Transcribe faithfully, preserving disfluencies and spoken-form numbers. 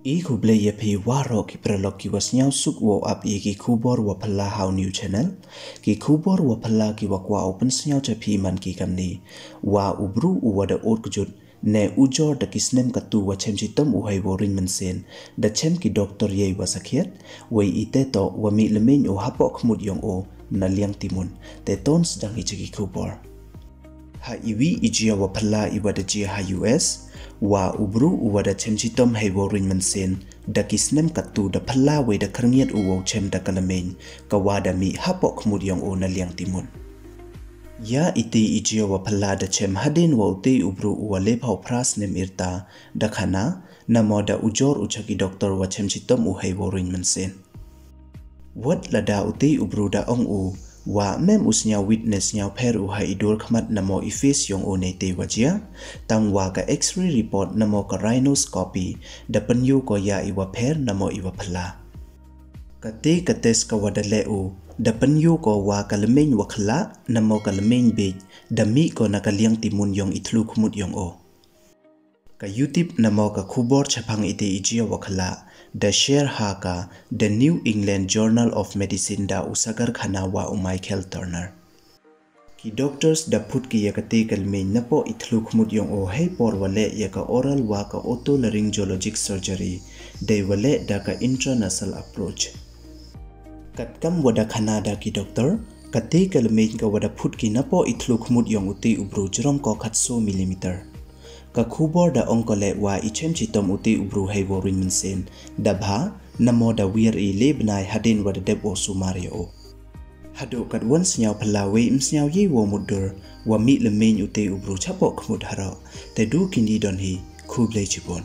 I khublei ya phi waroh ki paralok ki wa sniawsuk wow ap ya ki khubor wa phylla ha u New Channel. Ki khubor wa phylla ki wa kwah u pynsniaw cha phi man ki kamni. Wa u bru u wa da ot kjut ne ujor da ki snem katu wa chem chitom u hei wow riñ mynsiem, da chem ki doktor yei wa sakhiat, wei i te toh wa mih lymeiñ u hapoh khmut yong u na liang timun. Te ton sdang i cha ki khubor. Ha iwi i jia wa phylla i wa da jia ha U S, wa u bru u wa da chem chitom hei wow riñ mynsiem, da ki snem katu da phylla wei da khyrngiat u wow chem da ka lymeiñ, ka wa da mih hapoh khmut yong u na liang timun. Ya iti i jia wa phylla da chem hadien wa uti u bru u wa le phaw phra snem irta da khana, namo da ujor u cha ki doktor wa chem chitom u hei wow riñ mynsiem. Wat lada uti u bru da ong u, wa mem u sniaw wit ne sniaw pher u ha i dur khmat namo i face yong u neite wa jia, tang wa ka X-ray report namo ka rhinoscopy, da pynyoh ko ya i wa pher namo i wa phylla. Kate ka test ka wa da leh u, da pynyoh ko wa ka lymeiñ wa khylla, namo ka lymeiñ bej, da mih ko na ka liang timun yong i thlu khmut yong u. Ka yutip namo ka khubor chaphang ite i jia wa khylla, da share ha ka The New England Journal of Medicine da u sagar khana wa u Michael Turner. Ki doctors da phut ki ya kate ka lymeiñ napoh i thlu khmut yong u hei por wa leh ya ka oral wa ka otolaryngologic surgery, dei wa leh da ka intranasal approach. Katkam wa da khana da ki doktor, kate ka lymeiñ ka wa da phut ki napoh i thlu khmut yong uti u bru jrong ko khatsaw millimeter. Ka khubor da ong ko leh wa i chem chitom uti u bru hei wow riñ mynsiem, da bha, namo da wiar i le bnai hadien wa da dep wow sumar ya u. Haduh katwon sniaw phylla wei im sniaw yei wow mutdur, wa mih lymeiñ uti u bru chapoh khmut haroh, te du kini don hi, khublei chibun.